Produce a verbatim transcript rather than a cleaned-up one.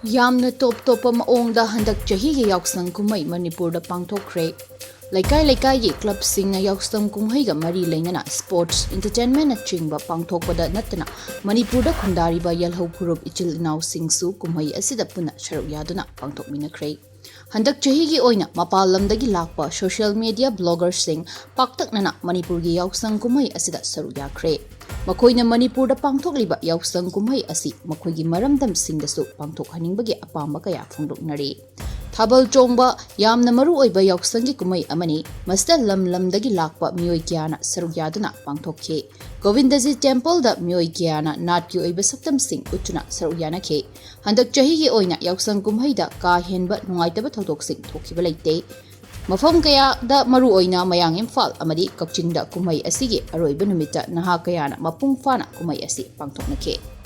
ꯌꯥꯝꯅ ꯇꯣꯞ ꯇꯣꯞꯄ ꯃꯑꯣꯡꯗ ꯍꯟꯗꯛ ꯆꯍꯤꯒꯤ ꯌꯥꯎꯁꯪ ꯀꯨꯝꯍꯩ ꯃꯅꯤꯄꯨꯔꯗ ꯄꯥꯡꯊꯣꯛꯈ꯭ꯔꯦ꯫ ꯂꯩꯀꯥꯏ ꯂꯩꯀꯥꯏꯒꯤ ꯀ꯭ꯂꯕꯁꯤꯡꯅ ꯌꯥꯎꯁꯪ ꯀꯨꯝꯍꯩꯒ ꯃꯔꯤ ꯂꯩꯅꯅ sports, entertainmentꯅꯆꯤꯡꯕ ꯄꯥꯡꯊꯣꯛꯄꯗ ꯅꯠꯇꯅ ꯃꯅꯤꯄꯨꯔꯗ ꯈꯨꯟꯗꯥꯔꯤꯕ ꯌꯦꯜꯍꯧ ꯐꯨꯔꯨꯞ ꯏꯆꯤꯜ ꯏꯅꯥꯎꯁꯤꯡꯁꯨ ꯀꯨꯝꯍꯩ ꯑꯁꯤꯗ ꯄꯨꯟꯅ ꯁꯔꯨꯛ ꯌꯥꯗꯨꯅ ꯄꯥꯡꯊꯣꯛꯃꯤꯟꯅꯈ꯭ꯔꯦ꯫ ꯍꯟꯗꯛ ꯆꯍꯤꯒꯤ ꯑꯣꯏꯅ ꯃꯄꯥꯟ ꯂꯝꯗꯒꯤ ꯂꯥꯛꯄ social media bloggerꯁꯤꯡ ꯄꯥꯛꯇꯛꯅꯅ ꯃꯅꯤꯄꯨꯔꯒꯤ ꯌꯥꯎꯁꯪ ꯀꯨꯝꯍꯩ ꯑꯁꯤꯗ ꯁꯔꯨꯛ ꯌꯥꯈ꯭ꯔꯦ꯫ ꯃꯈꯣꯏꯅ ꯃꯅꯤꯄꯨꯔꯗ ꯄꯥꯡꯊꯣꯛꯂꯤꯕ ꯌꯥꯎꯁꯪ ꯀꯨꯝꯍꯩ ꯑꯁꯤ ꯃꯈꯣꯏꯒꯤ ꯃꯔꯝꯗꯝꯁꯤꯡꯗꯁꯨ ꯄꯥꯡꯊꯣꯛꯍꯟꯅꯤꯡꯕꯒꯤ ꯑꯄꯥꯝꯕ ꯀꯌꯥ ꯐꯣꯡꯗꯣꯛꯅꯔꯤ꯫ ꯊꯥꯕꯜ ꯆꯣꯡꯕ ꯌꯥꯝꯅ ꯃꯔꯨ ꯑꯣꯏꯕ ꯌꯥꯎꯁꯪꯒꯤ ꯀꯨꯝꯍꯩ ꯑꯃꯅꯤ꯫ ꯃꯁꯤꯗ ꯂꯝ ꯂꯝꯗꯒꯤ ꯂꯥꯛꯄ ꯃꯤꯑꯣꯏ ꯀꯌꯥꯅ ꯁꯔꯨꯛ ꯌꯥꯗꯨꯅ ꯄꯥꯡꯊꯣꯛꯈꯤ꯫ ꯒꯣꯕꯤꯟꯗꯖꯤ templeꯗ ꯃꯤꯑꯣꯏ ꯀꯌꯥꯅ ꯅꯥꯠꯀꯤ ꯑꯣꯏꯕ ꯁꯛꯇꯝꯁꯤꯡ ꯎꯠꯇꯨꯅ ꯁꯔꯨꯛ ꯌꯥꯅꯈꯤ꯫ ꯍꯟꯗꯛ ꯆꯍꯤꯒꯤ ꯑꯣꯏꯅ ꯌꯥꯎꯁꯪ ꯀꯨꯝꯍꯩꯗ ꯀꯥ ꯍꯦꯟꯕ ꯅꯨꯡꯉꯥꯏꯇꯕ ꯊꯧꯗꯣꯛꯁꯤꯡ ꯊꯣꯛꯈꯤꯕ ꯂꯩꯇꯦ꯫ ꯃꯐꯝ ꯀꯌꯥꯗ, ꯃꯔꯨꯑꯣꯏꯅ ꯃꯌꯥꯡ ꯏꯝꯐꯥꯜ ꯑꯃꯗꯤ ꯀꯛꯆꯤꯡꯗ ꯀꯨꯝꯍꯩ ꯑꯁꯤꯒꯤ ꯑꯔꯣꯏꯕ ꯅꯨꯃꯤꯠꯇ ꯅꯍꯥ ꯀꯌꯥꯅ ꯃꯄꯨꯡ ꯐꯥꯅ ꯀꯨꯝꯍꯩ ꯑꯁꯤ ꯄꯥꯡꯊꯣꯛꯅꯈꯤ꯫